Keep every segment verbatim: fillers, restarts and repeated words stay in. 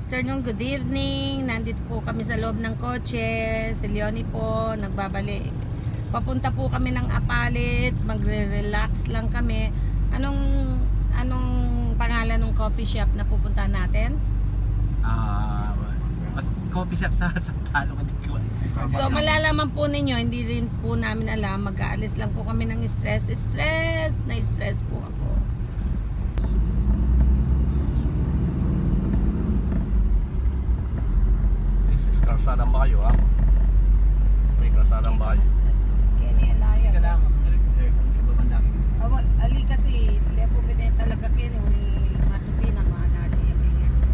Afternoon, good evening. Nandito po kami sa loob ng kotse. Si Leonie po, nagbabalik. Papunta po kami ng Apalit. Magre-relax lang kami. Anong, anong pangalan ng coffee shop na pupuntahan natin? Ah, mas coffee shop sa Sampaloc, hindi ko alam. So, malalaman po ninyo, hindi rin po namin alam. Mag-aalis lang po kami ng stress. Stress na stress po ako. This is Kalsadang Bayo, ha? May Kalsadang Bayo. Kaya niya layo. Kailangan ng aircon sa babanda. Awa, ali kasi, lepo bine talaga kini, uli matupi na mga nati yung aircon.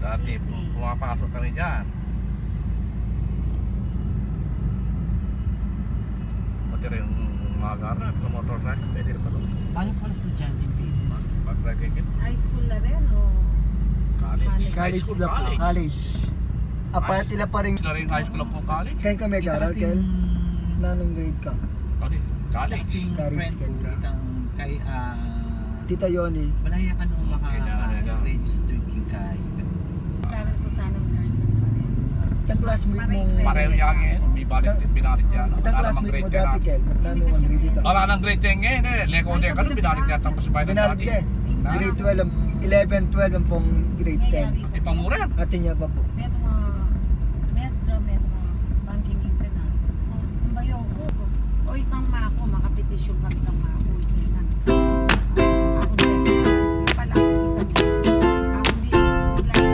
Dati, pumapasok kami dyan. Pati rin, mga gara, mga motorcycle, pwede rin pala. Tayo pala estudyante yung P C. Mag-, mag-graduate. High school na rin, o college? College. College na po. College. Aparte la pa rin. Na rin high school po, college. Kain kami, ita Carol, kasi kain? Nanong grade ka? College. College. Kasi friend ko, itang kay, ah, Tita Yoni. Wala ya ka nung maka-register king kay. Karal ko sanang nursing pa rin. Itang classmate mo. Pareho yan, eh. May balik, binalik yan. Itang classmate mo dati, Kel. Nanong grade ita? Wala nang grade ten ngayon, eh. Leko, leko, ano, binalik yata ang pasibayan dati. Binalik din. Grade twelve, eleven, twelve ang pong grade ten. Ati pa mura. Ati niya pa po. Meto nga, maestra, meto nga banking and finance. Ang bayo ko, o, ikang mako, makapetisyon kami kang mako, ikang, ako, ipalaki kami. Ako, di, ilan,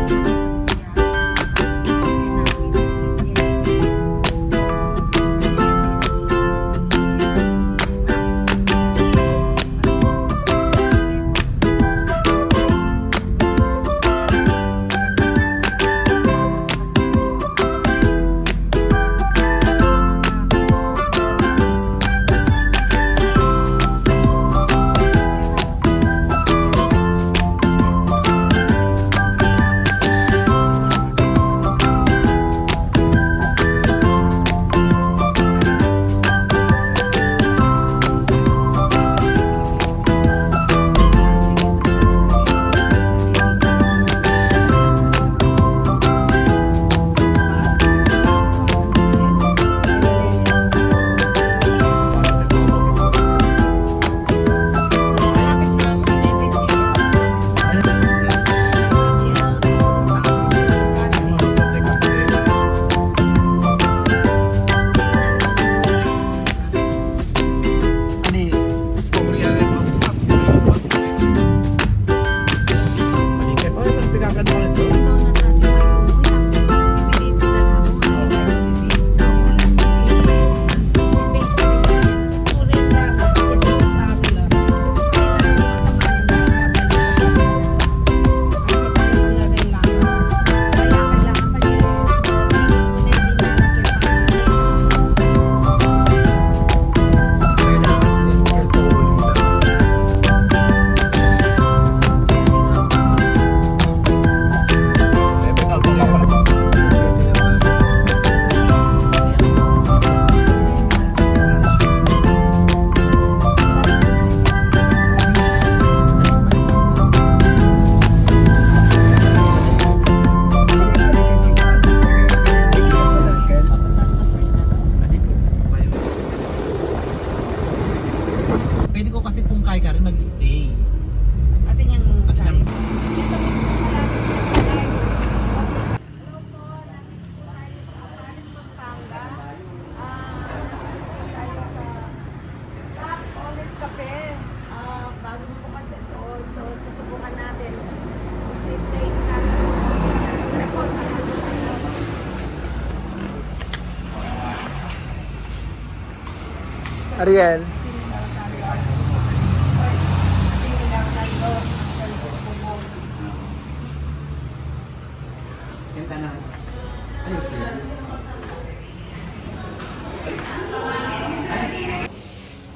Ariel.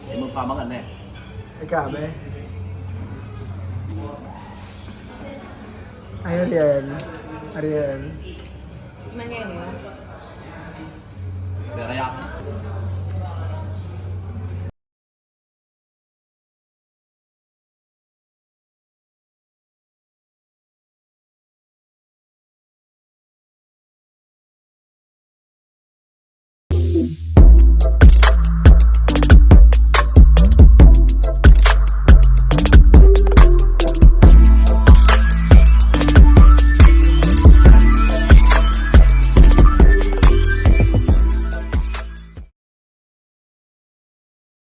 Ay, magpamangan na eh. Ikaw, be? Ay, Ariel. Ariel. Manyan yun. Pero ya.